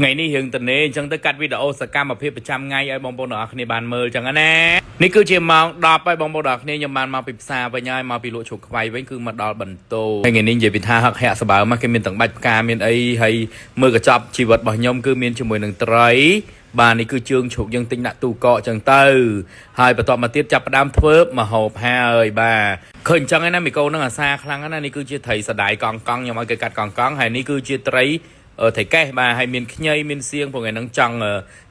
ថ្ងៃនេះរឿងតនេអញ្ចឹងទៅកាត់វីដេអូសកម្មភាពប្រចាំថ្ងៃឲ្យបងប្អូនទាំងអស់គ្នាបានមើលអញ្ចឹងណានេះគឺជាម៉ោង10ហើយបងប្អូនទាំងអស់គ្នាខ្ញុំបានមកពីផ្សារវិញហើយមកពីលក់ជ្រូកខ្វៃវិញគឺមកដល់បន្ទោហើយថ្ងៃនេះនិយាយពីថាហឹកហាក់សបើមកគេមានទាំងបាច់ផ្កាមានអីហើយមើលកញ្ចប់ជីវិតរបស់ខ្ញុំគឺមានជាមួយនឹងត្រីបាទនេះគឺជើងជ្រូកយើងទិញដាក់ទូកកអញ្ចឹងទៅហើយបន្ទាប់មកទៀតចាប់ផ្ដើមធ្វើម្ហូបហើយបាទឃើញអញ្ចឹងឯណាមីកូននឹងអាសាខ្លាំងណាស់នេះគឺជាត្រីសដាយកង់កង់ខ្ញុំឲ្យគេកាត់កង់កង់ហើយនេះគឺជាត្រី ថៃកេះបាទហើយមានខ្ញីមានសៀងព្រោះថ្ងៃហ្នឹងចង់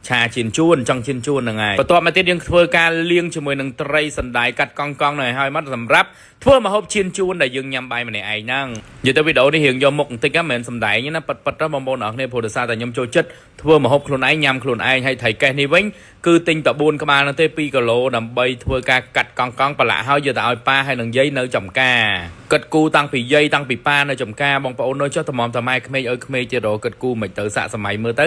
ឆាជៀនជួនចង់ជៀនជួនហ្នឹងហើយបន្ទាប់មកទៀតយើងធ្វើការលាងជាមួយនឹងត្រីសណ្តែកកាត់កង់កង់ហ្នឹងហើយមកសម្រាប់ធ្វើម្ហូបជៀនជួនដែលយើងញ៉ាំបាយម្នាក់ឯងហ្នឹងនិយាយទៅវីដេអូនេះរៀងយកមុខបន្តិចហ្នឹងមិនមែនសំដែងទេណាប៉ិតប៉ិតបងប្អូនអរគ្នាព្រោះដោយសារតែខ្ញុំចូលចិត្តធ្វើម្ហូបខ្លួនឯងញ៉ាំខ្លួនឯងហើយថៃកេះនេះវិញគឺទិញតែ4ក្បាលហ្នឹងទេ2គីឡូដើម្បីធ្វើការកាត់កង់កង់ប្រឡាក់ហើយយកទៅឲ្យប៉ាហើយនឹងយាយនៅចំការគិតគូតាំងពីយាយតាំងពីប៉ានៅចំការបងប្អូននៅចុះតម្រាំតម៉ែក្មេកឲ្យក្មេកទៀតរកគិតគូមិនទៅសាក់សម័យមើលទៅ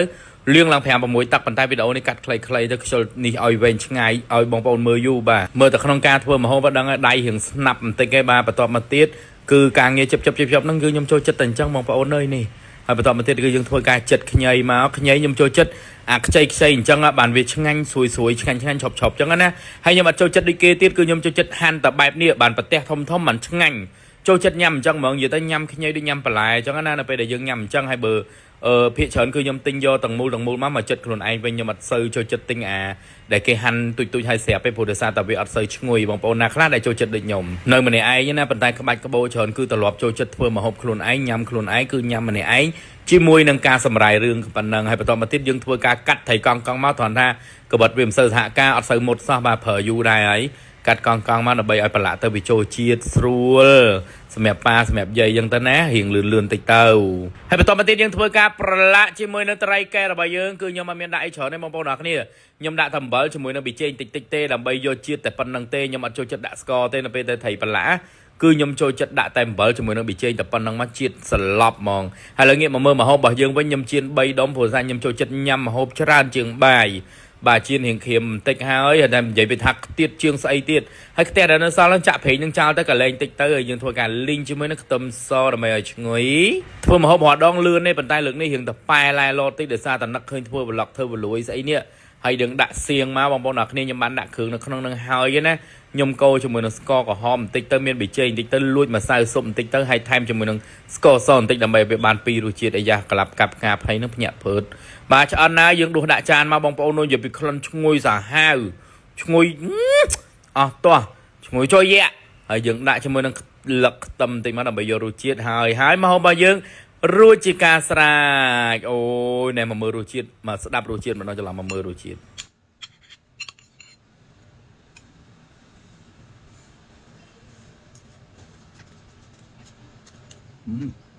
លៀងឡើង5 6ទឹកប៉ុន្តែវីដេអូនេះកាត់ខ្លីៗទៅខ្ជិលនេះឲ្យវែងឆ្ងាយឲ្យបងប្អូនមើលយូរបាទមើលតែក្នុងការធ្វើម្ហូបដឹងហើយដៃរៀងស្នាប់បន្តិចឯងបាទបន្ទាប់មកទៀតគឺការងារជិបជិបជិបជិបហ្នឹងគឺខ្ញុំចូលចិត្តតែអញ្ចឹងបងប្អូនអើយនេះហើយបន្តមកទៀតគឺយើងធ្វើការចិត្តខ្ញីមកខ្ញីខ្ញុំចូលចិត្តអាខ្ចីខ្ចីអញ្ចឹងបានវាឆ្ងាញ់ស្រួយស្រួយឆ្ងាញ់ឆ្ងាញ់ឆប់ឆប់អញ្ចឹងណាហើយខ្ញុំអត់ចូលចិត្តដូចគេទៀតគឺខ្ញុំចូលចិត្តហាន់តែបែបនេះបានប្រទេសធំធំបានឆ្ងាញ់ចូលចិត្តញ៉ាំអញ្ចឹងហ្មងនិយាយទៅញ៉ាំខ្ញីដូចញ៉ាំបន្លែអញ្ចឹងណានៅពេលដែលយើងញ៉ាំអញ្ចឹងហើយបើភាគច្រើនគឺខ្ញុំទិញយកទាំងមូលទាំងមូលមកមកចិត្តខ្លួនឯងវិញខ្ញុំអត់សូវចូលចិត្តទិញអាដែលគេហាន់ទុយទុយឲ្យស្រាប់ទេព្រោះដោយសារតែវាអត់សូវឈ្ងុយបងប្អូនណាខ្លះដែលចូលចិត្តដូចខ្ញុំនៅម្នាក់ឯងណាប៉ុន្តែក្បាច់ក្បូរច្រើនគឺត្រឡប់ចូលចិត្តធ្វើម្ហូបខ្លួនឯងញ៉ាំខ្លួនឯងគឺញ៉ាំម្នាក់ឯងជាមួយនឹងការសម្រាយរឿងប៉ុណ្ណឹងហើយបន្តមកទៀតយើងធ្វើការកាត់ត្រីកង់កង់មកត្រង់ថាក្បិតវាមិនសូវសហការអត់សូវមុតសោះបាទប្រើយូរដែរហើយកាត់កង់កង់មកដើម្បីឲ្យប្រឡាក់ទៅវាចូលជាតិស្រួលសម្រាប់ប៉ាសម្រាប់យាយអញ្ចឹងទៅណារៀងលឿនលឿនតិចទៅហើយបន្តមកទៀតយើងធ្វើការប្រឡាក់ជាមួយនឹងត្រីកែរបស់យើងគឺខ្ញុំអត់មានដាក់អីច្រើនទេបងប្អូនអរគ្នាខ្ញុំដាក់តែអំបិលជាមួយនឹងប៊ីចេងតិចតិចទេដើម្បីយកជាតិតែប៉ុណ្្នឹងទេខ្ញុំអត់ចូលចិត្តដាក់ស្ករទេនៅពេលតែត្រីប្រឡាក់គឺខ្ញុំចូលចិត្តដាក់តែអំបិលជាមួយនឹងប៊ីចេងតែប៉ុណ្្នឹងមកជាតិសន្លប់ហ្មងហើយឥឡូវងាកមកមើលម្ហូបរបស់យើងវិញខ្ញុំចៀន3ដុំព្រោះថាខ្ញុំចូលចិត្តញ៉ាំម្ហូបច្រើនជាងបាយបាទជៀនរៀងក្រៀមបន្តិចហើយហើយតែនិយាយពីថាខ្ទៀតជាងស្អីទៀតហើយខ្ទះដែលនៅសល់ហ្នឹងចាក់ប្រេងនឹងចោលទៅក៏លែងតិចទៅហើយយើងធ្វើការលីងជាមួយនឹងខ្ទឹមសដើម្បីឲ្យឈ្ងុយធ្វើម្ហូបរាល់ដងលឿនទេប៉ុន្តែលើកនេះរៀងតែប៉ែឡែឡតិចដោយសារតែនឹកឃើញធ្វើប្លុកធ្វើវលួយស្អីនេះហើយយើងដាក់សៀងមកបងប្អូនអរគ្នាខ្ញុំបានដាក់គ្រឿងនៅក្នុងនឹងហើយណាខ្ញុំកូរជាមួយនឹងស្ករក្រហមបន្តិចទៅមានប៊ីចេងបន្តិចទៅលួចម្សៅស៊ុបបន្តិចទៅហើយថែមជាមួយនឹងស្ករសបន្តិចដើម្បីឲ្យវាបានពីររសជាតិអាយ៉ាក្លាប់កាប់ផ្កាភ័យនឹងភ្ញាក់ព្រឺតបាទឆ្អិនណាយើងដួសដាក់ចានមកបងប្អូននោះនិយាយពីក្លិនឈ្ងុយសាហាវឈ្ងុយអស់តោះឈ្ងុយចូលយៈហើយយើងដាក់ជាមួយនឹងលឹកខ្ទឹមបន្តិចមកដើម្បីយករសជាតិហើយហើយមករបស់យើងរួចជាការស្រេចអូយណែមកមើលរសជាតិមកស្ដាប់រសជាតិម្ដងច្រឡំមកមើលរសជាតិ អឺ